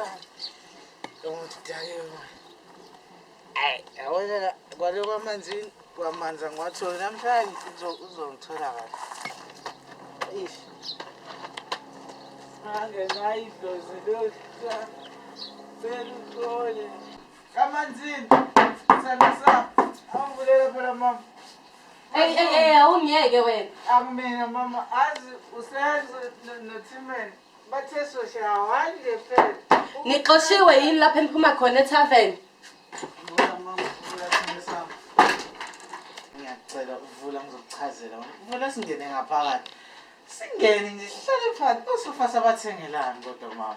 sami. Ngidakiwe. Ayi, yabona la kwale kwamanzini kwamanzi angiwatholi namhlanje uzongithola kahle. Eish. Angenayo idlozi lolu. Seluxole. Kamanzini. Sithando sami. Awungivulela phela mama. Ey ey ey awungiyeke wena. Akumina mama azi usenzo noThimeni bathe soshaya one nje phela. Nixoshiwe yini lapha eniphuma khona etavern? Vula mama, vula sithando sami. Ngiyacela uvula ngizokuchazela. Vula singene ngaphakathi. Singene nje sihlale phansi. Osofa sabathengelani kodwa mama.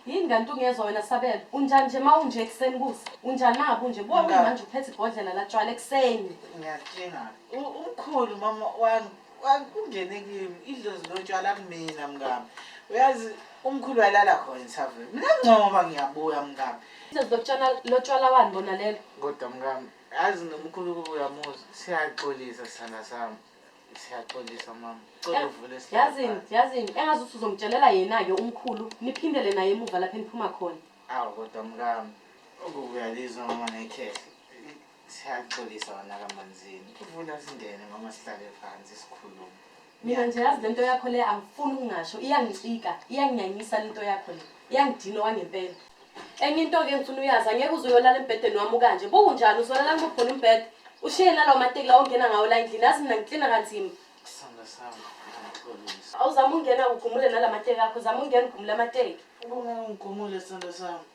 Yini kanti ungezwa wena Sabelo? Unjani nje ma unje ekuseni kusa? Unjani mangabe unje? Buka manje uphethe ibhodlela latshwala ekuseni. Ngiyakutshenga. Umkhulu mama wami ungene kimi idlozi lotshwala kumina mngami. Uyazi umkhulu wayelala khona ethaveni. Mina ngcono ngoba ngiyabuya mngami. Idlozi lotshwala lotshwala wani bona lelo? Kodwa mngami yazi nomkhulu kuba uyamuzwa. Siyaxolisa sithanda sami. Siyaxolisa mama. Cela uvule sihlale Yazini, phansi. yazini, engazuthi uzomtshelela yena-ke umkhulu, niphindele naye emuva lapho eniphuma khona. Awu kodwa mkami, ukuba uyalizwa mama nekhehla. Siyaxolisa wena kaManzini. Uvula singene mama sihlale phansi sikhulume. Mina nje yazi lento yakho le angifuni ukungasho, iyangicika, iyanginyanyisa lento yakho le. Iyangidina okwangempela. Enye into-ke engifuna uyazi, angeke uze uyolala embhedeni wami ukanje. Buka unjani, uzolala kuphi khona umbhede? Ushiye nalawo mateki lawo ongena ngawo la endlini. Yazi mina ngiklina kanzima. Sithando sami, ngiyaxolisa. Awuzame ungena ugumule nala mateki akho, zama ungena ugumule amateki. Ubungeke ungigumule sithando sami.